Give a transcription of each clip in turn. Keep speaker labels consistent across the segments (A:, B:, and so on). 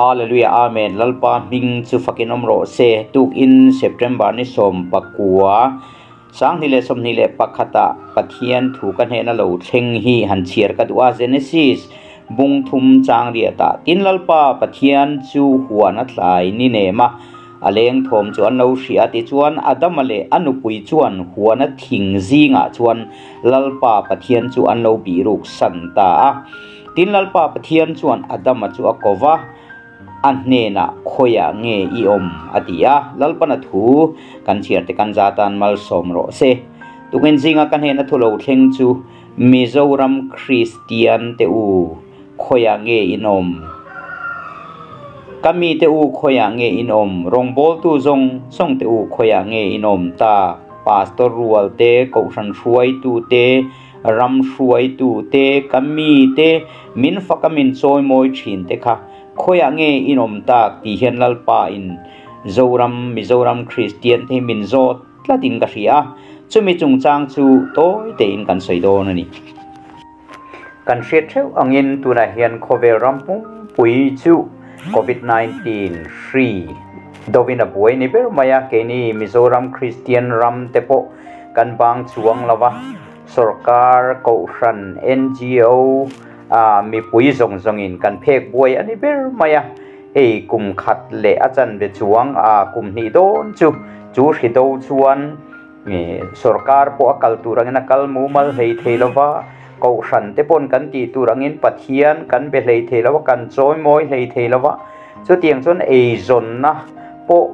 A: Hallelujah Amen Lalpa hming chu fakin awm rawh se. Tukin September ni 19 2021 ah Pathian thu ka hnena lo thleng hi han chhiar ka duh a. Genesis bung thum chang riatah tin Lalpa Pathian chu huan a tlai ni nem a, a leng thawm chu an lo hria a. Tichuan Adama leh a nupui chuan huan a thing zingah chuan Lalpa Pathian chu an lo bihruk san ta a. Tin Lalpa Pathian chuan Adama chu a ko va, a hnenah khawiah nge i awm a ti a. Lalpana thu kan chhiar te kan za tan malsawm rawh se. Tukin zinga ka hnena thu lo thleng chu Mizoram Kristian te u khawiah nge in awm? Ka mi te u khawiah nge in awm? Rawngbawltu zawng zawng te u khawiah nge in awm ta? Pastor rual te, Kohhran hruaitu te, ram hruaitu te, ka mi te, min faka min chawimawi thin te kha khawiah nge in awm tak tih hian Lalpa in Zoram, Mizoram Kristian te hi min zawt tlat in ka hria a, chumi chungchang chu tawi tein kan sawi dawn a ni. Kan hriat theuh angin tunah hian khawvel ram pumpui chu Covid 19 hri dovin a buai ni ber mai a, keini Mizoram Kristian ram te pawh kan bang chuang lo va, sorkar, kohhran, NGO, mipui zawng zawngin kan phek buai a ni ber mai a, hei kum khat leh a chanve chuang kum hnih dawn chu chu hri do chuan sorkar pawh a kal tur angin a kal mumal hlei thei lo va, kohhran te pawn kan tih tur angin Pathian kan be hlei thei lo va, kan chawimawi hlei thei lo va, chutiang chuan eizawnna pawh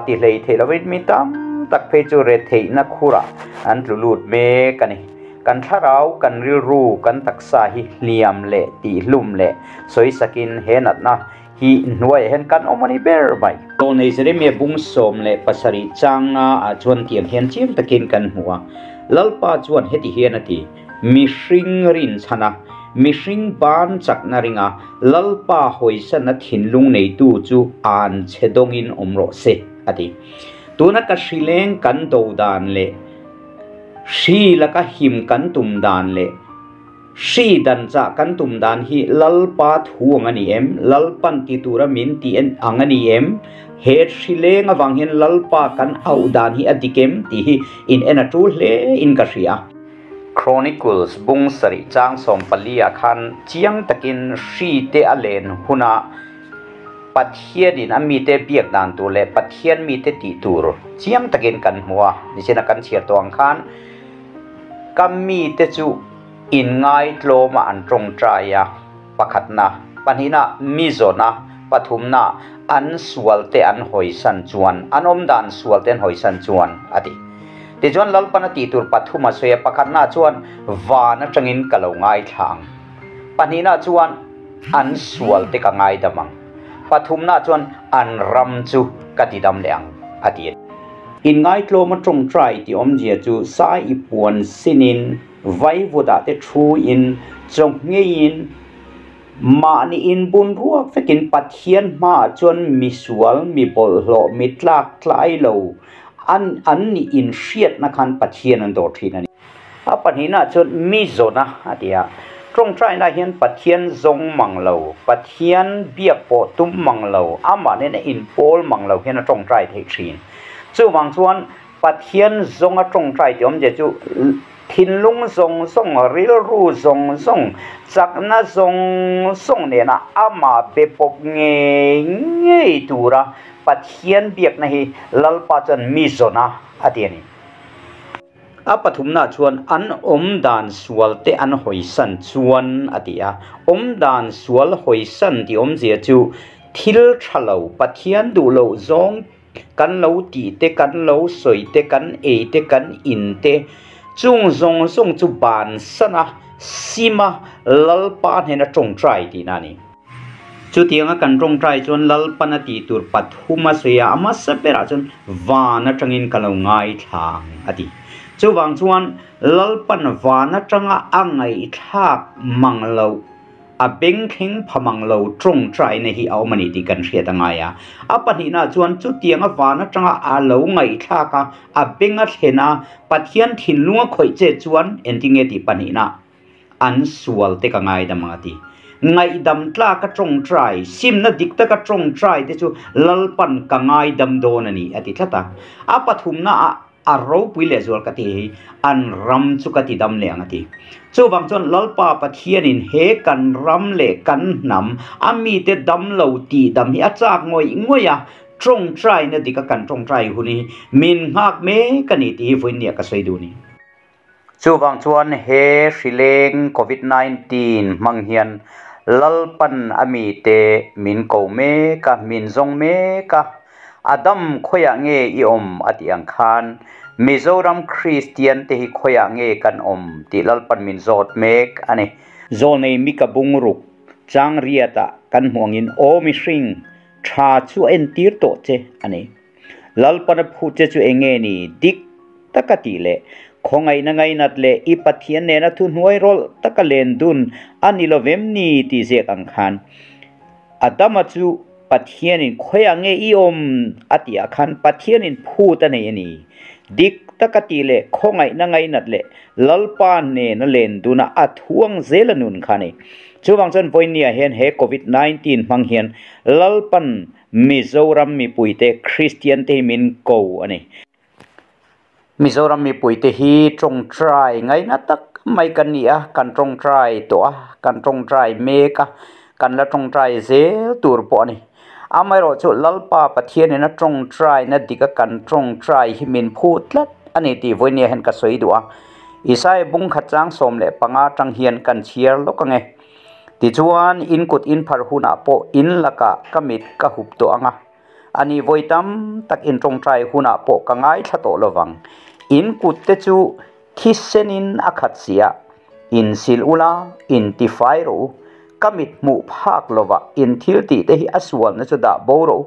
A: ti hlei thei lovin mi tam tak phei chu retheihna khurah an tlu lut mek a ni. Kan thlarau, kan rilru, kan taksa hi hliam leh tihhlum leh sawisakin he natna hi hnuaiah hian kan awm a ni ber mai. Tawlnei Jeremia bung 17 changa ah chuan tiang hian chiang takin kan hmu a. Lalpa chuan heti hian a ti, Mihring rinchhan a, mihring ban chakna ringa Lalpa hawisanna thinlung neitu chu an che dawngin awm rawh se, a ti. Tuna ka hrileng kan do dan leh hri laka him kan tum dan leh hri dan chah kan tum dan hi Lalpa thu ang a ni em? Lalpan ti tura min ti ang a ni em? He hrileng avang hian Lalpa kan auh dan hi a dik em? Tih hi in en a tul hle in ka hria. Chronicles bung sarih chang 14 ah khan chiang takin hri te a len huna Pathianin a mite biak dan tur leh Pathian mite tih tur chiang takin kan hmu a. Nichina kan chhiar tawh ang khan ka mite chu inngaitlawma an tawngtai a, pakhatna, pahnihna mi zawna, pathumna an sual te an hawisan chuan, an awm dan sual te an hawisan chuan a ti. Tichuan Lalpan a tih tur pathum a sawi a, pakhatna chuan van atangin ka lo ngaithla ang, pahnihna chuan an sual te ka ngaidam ang, pathumna chuan an ram chu ka tidam leh ang a ti. Inngaitlawm a tawngtai tih awmzia chu sai i puan sinin, vaivutah te thuin, chawngheiin, mahni inbun ruak vekin Pathian hmaah chuan misual, mi bawlhhlawh, mi tlak tlai lo, An an nih inhriatna khan Pathian an dawr thin a ni. A pahnihna chuan mi zawna a ti a. Tawngtaina hian Pathian zawng mang lo, Pathian biak pawh tum mang lo, amah nena inpawl mang lo hian a tawngtai theih thin. Chuvang chuan Pathian zawnga tawngtai tih awmzia chu thinlung zawng zawng, rilru zawng zawng, chakna zawng zawng nena amah be pawp ngei ngei tura Pathian biakna hi Lalpa chuan mi zawna a ti a ni. A pathumna chuan an awm dan sual te an hawisan chuan a ti a. Awm dan sual hawisan tih awmzia chu thil tha lo, Pathian duh loh zawng kan lo tih te, kan lo sawi te, kan ei te, kan in te, chung zawng zawng chu bansan a, sim a, Lalpa hnena tawngtai tihna a ni. Chutianga kan tawngtai chuan Lalpan a tih tur pathum a sawi a, a hmasa berah chuan van atangin ka lo ngaithla ang a ti. Chuvang chuan Lalpan van atanga a ngaihthlak mang loh, a bengthleng pha mang lo tawngtaina hi a awm a ni tih kan hriat a ngai a. A pahnihna chuan chutianga van atanga a lo ngaihthlak a, a beng a thlen a, Pathian thinlung a khawih che chuan engtinge tih pahnihna? An sual te ka ngaidam ang a ti. Ngaihdam tlaka tawngtai, simna dik taka tawngtai te chu Lalpan ka ngaidam dawn a ni, a ti tlat a. A pathumna ah a ropui lehzual ka ti hi, an ram chu ka ti dam leh ang a ti. Chuvang chuan Lalpa Pathianin he kan ram leh kan hnam a mite dam lo tih dam hi a chak ngawih ngawih a, tawngtaina dika kan tawngtai hun hi min nghak mek a ni tih hi vawinia ka sawi duh a ni. Chuvang chuan he hrileng Covid 19 hmang hian Lalpan a mite min ko mek a, min zawng mek a, a dam khawiah nge i awm a tih ang khan Mizoram Kristian te hi khawiah nge kan awm tih Lalpan min zawt mek a ni. Zawlnei Mika Bungruk Changriatah kan hmuh angin aw mihring tha chu a entir tawh che a ni. Lalpana phut che chu eng nge ni? Dik taka tih leh khawngaihna ngainat leh i Pathian nena thuhnuai rawlh taka len dun a ni lovem ni tih ziak ang khan Adama chu Pathianin khawiah nge i awm a tih ah khan Pathianin phut a nei a ni. Dik taka tih leh khawngaihna ngainat leh Lalpa nena len duna a thuang zel a nun kha a ni. Chuvang chuan vawinia hian he Covid 19 hmang hian Lalpan Mizoram mipuite Kristian te hi min ko a ni. Mizoram mipuite hi tawngtai ngaina tak mai kan ni a, kan tawngtai tawh a, kan tawngtai mek a, kan la tawngtai zel tur pawh a ni. Amaherawhchu Lalpa Pathianin a tawngtaina dik a kan tawngtai hi min phut tlat a ni tih vawinia hian ka sawi duh a. Isaiah bungkhat chang 15 atang hian kan chhiar lawk ang e. Tichuan, in kut in phar hunah pawh in lakah ka mit ka hup tawh ang a, a ni vawi tam tak in tawngtai hunah pawh ka ngaithla tawh lo vang. In kut te chu thisenin a khat si a, in sil ula, in tifai rawh u, ka mit hmuh phak lovah in thil tih te hi a sualna chu dah bo rawh u,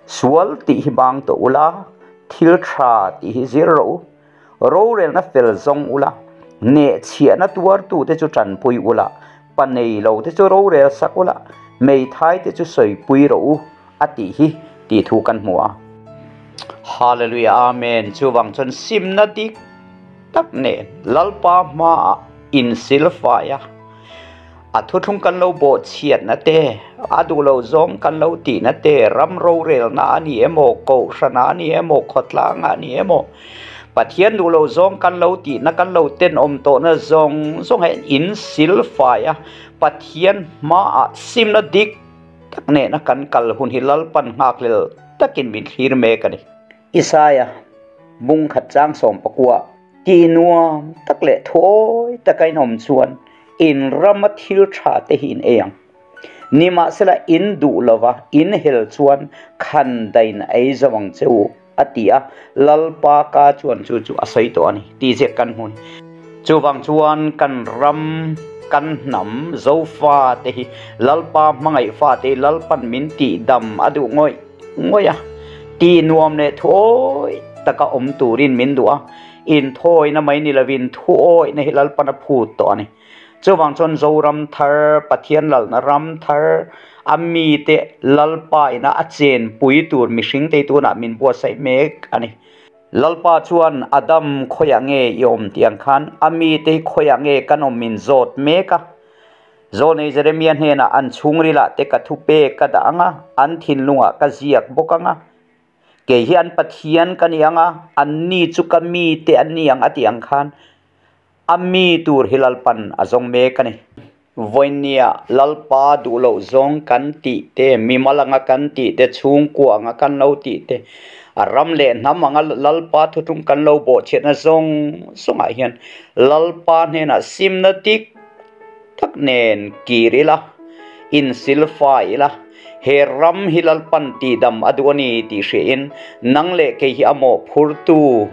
A: sual tih hi bang tawh ula, thil tha tih hi zir rawh u. Rorelna fel zawng ula, nehchhiahna tuartute chu tanpui ula, pa nei lote chu rorel sak ula, hmeithaite chu sawipui rawh u, a tih hi tih thu kan hmu a. Hallelujah Amen Chuvang chuan simna dik tak nen Lalpa hmaah insilfai a, a thuthlung kan lo bawhchhiatna te, a duh loh zawng kan lo tihna te, ram rorelna a ni emaw, kohhrana a ni emaw, khawtlanga a ni emaw, Pathian duh loh zawng kan lo tihna kan lo tenawm tawhna zawng zawng hian in silfai a, Pathian hmaah simna dik tak nena kan kal hun hi Lalpan nghakhlel takin min thlir mek a ni. Isaia bung khat chang 19 Ti nuam tak leh thuawi taka in awm chuan in rama thil tha te hi in ei ang. Nimahsela in duh lova in hel chuan khan dain a ei zo ang che u, a ti a, Lalpa ka chuan chu chu a sawi tawh a ni tih ziak kan hmu a ni. Chuvang chuan kan ram, kan hnam, Zofa te hi Lalpa hmangaih fa te hi Lalpan min tihdam a duh ngawih ngawih a, tih nuam leh thuawi taka awm turin min duh a, inthawina mai ni lovin thuawihna hi Lalpan a phut tawh a ni. Chuvang chuan Zoram thar, Pathian lalna ram thar, a mite Lalpa ina a chenpui tur mihring te tunah min buatsaih mek a ni. Lalpa chuan Adam khawiah nge i awm tih ang khan a mite hi khawiah nge kan awm min zawt mek a. Zawlnei Jeremia hnenah an chhungrilah te ka thupek ka dah ang a, an thinlungah ka ziak bawk ang a. Kei hi an Pathian ka ni ang a, anni chu ka mite an ni ang a tih ang khan A mi tur hi Lalpan a zawng mek a ni. Vawinia Lalpa duh loh zawng kan tih te, mimal anga kan tih te, chhungkua anga kan lo tih te, a ram leh hnam anga Lalpa thuthlung kan lo bawhchhiatna zawng zawngah hian Lalpa hnenah simna dik tak nen kir ila, insilfai ila, he ram hi Lalpan tihdam a duh a ni tih hriain nang leh kei hi a mawhphurtu,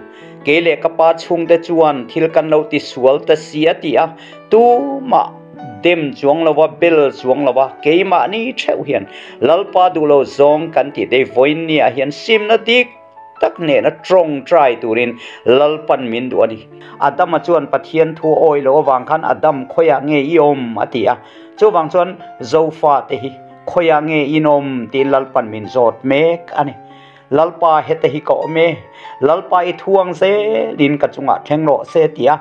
A: kei leh ka pa chhungte chuan thil kan lo tisual ta si a ti a, tumah dem chuang lova, bel chuang lova, keimahni theuh hian Lalpa duh lo zawng kan tih te vawiinniah hian simna dik tak nena tawngtai turin Lalpan min duh a ni. Adama chuan Pathian thu a awi loh avang khan Adam khawiah nge i awm a ti a, chuvang chuan Zofa te hi khawiah nge in awm tiin Lalpan min zawt mek a ni. Lalpa heta hi ka awm e, Lalpa i thuang zelin ka chungah thleng rawh se ti a.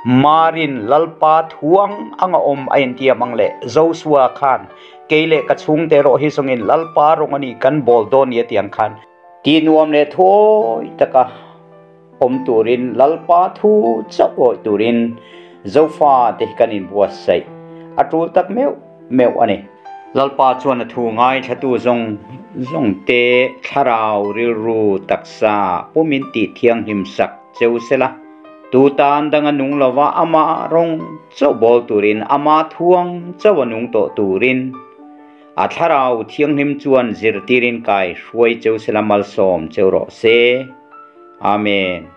A: Marin Lalpa thuang anga awm a intiam ang leh Josua khan kei leh ka chhungte erawh hi zawngin Lalpa rawng a ni kan bawl dawn ni a ti ang khan ti nuam leh thuawi taka awm turin Lalpa thu chauh awih turin Zofa te hi kan inbuatsaih a tul tak meuh meuh a ni. Lalpa chuan a thu ngaithlatu zawng zawng te thlarau rilru taksa pumin tih thianghlim sak cheu sela. Tu tan dang a nung lova amah rawng chauh bawl turin, ama thuang chauh a nung tawh turin a thlarau thianghlim chuan zirtirin kai hruai cheu sela malsawm cheu rawh se. Amen.